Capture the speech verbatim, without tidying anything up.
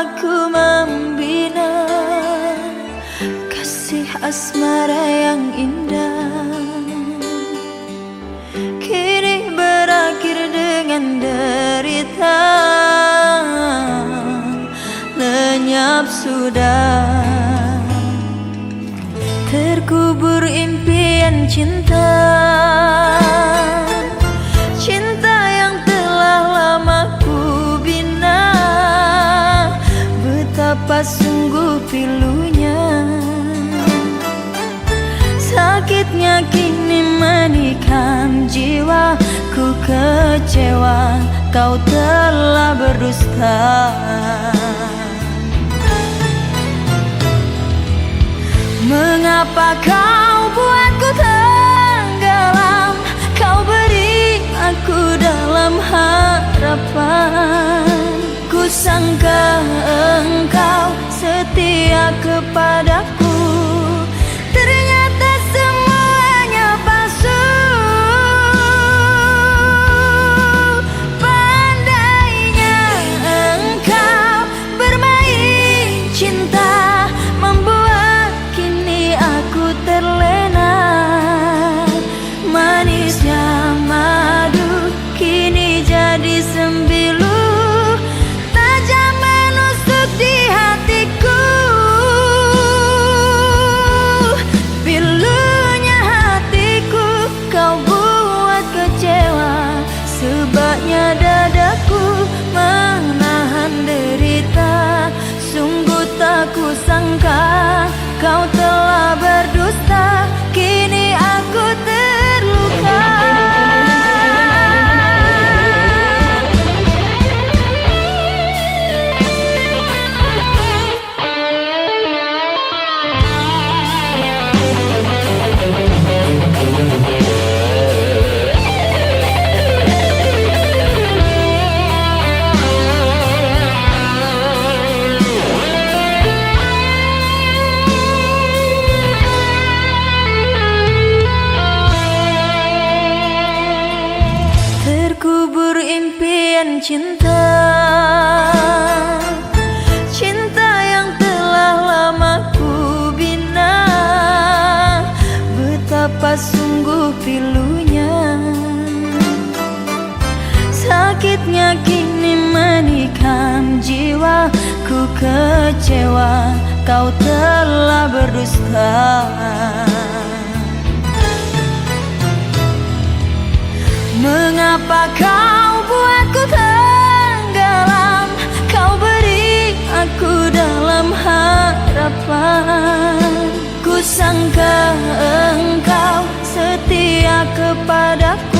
Ku membina kasih asmara yang indah, kini berakhir dengan derita, lenyap sudah. Terkubur impian cinta, cinta yang telah lama ku bina. Betapa sungguh pilunya, sakitnya kini menikam jiwa. Ku kecewa, kau telah berdusta. Mengapa kau buatku tenggelam? Kau beri aku dalam harapan. Ku sangka engkau setia kepadaku. Ternyata semuanya palsu. Pandainya engkau bermain cinta, membuat kini aku terlena. Manisnya madu kini jadi sembilu, tajam menusuk di hatiku. Pilunya hatiku kau buat kecewa, sebabnya dadaku menahan derita. Sungguh tak kusangka kau telah berdusta, kini aku terluka. Terkubur impian cinta, cinta yang telah lama ku bina. Betapa sungguh pilunya, sakitnya kini menikam jiwa. Ku kecewa, kau telah berdusta. Mengapa kau buatku tenggelam? Kau beri aku dalam harapan. Ku sangka engkau setia kepadaku.